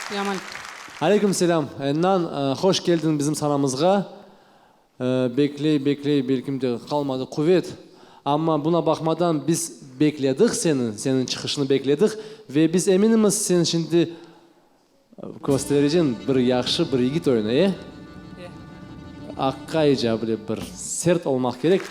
Selâm aleyküm. Aleyküm selâm, Ennan, hoş keldiñ bizim sanamızğa. Bekley, bekley, belkim de qalmadı quvet. Amma buna baqmadan biz bekledik seni, seniñ çıqışını bekledik ve biz eminimiz sen şimdi köstereceñ bir yahşı bir yigit oyunı, e? E. Aqayca bile bir sert olmaq kerek.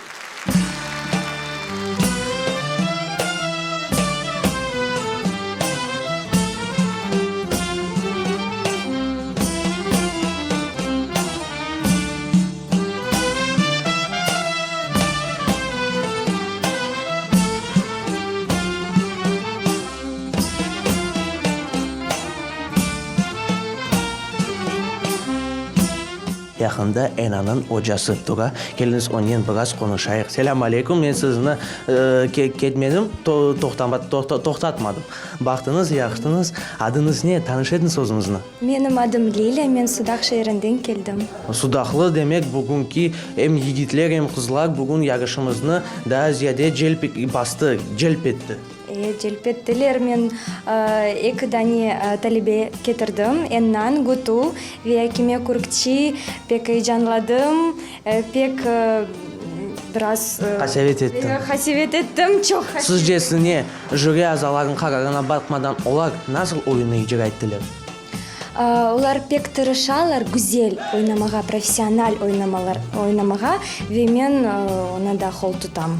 Yaqında Enanıñ ocası tura. Keliñiz, onen biraz qonuşayıq. Selâm aleyküm, men sizni ketmedim, toqtatmadım. Baqtıñız, yaqtıñız. Adıñız ne? Tanış etiñiz özüñizni. Menim adım Lilâ, men Sudaq şeerinden keldim. Sudaqlı demek, bugünki em yigitler, em qızlar bugün yarışımıznı daa ziyade celp bastı, celp etti. E, celp ettiler. Men eki dane talebe ketirdim, Ennan, Gutu ve Akime Kürkçi. Pek eyecanladım, pek biraz. Qasevet ettiñ. Qasevet ettim, çoq qasevet. Sizcesine, Jüri azalarınıñ qararına baqmadan, olar nasıl oyunnı icra ettiler? Olar pek tırışalar güzel oynamağa, professional oynamağa ve men oña da qol tutam.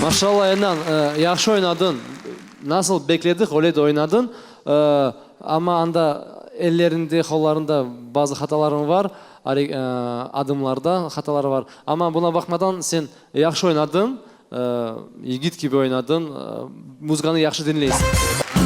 Maşallah, Ennan, yahşı oynadıñ. Nasıl bekledik, öyle de oynadıñ. Amma anda ellerinde, qollarında bazı hatalarıñ var, adımlarda hatalar var. Amma buna baqmadan sen yahşı oynadıñ, yigit kibi oynadıñ, muzıkanı yahşı diñleysiñ.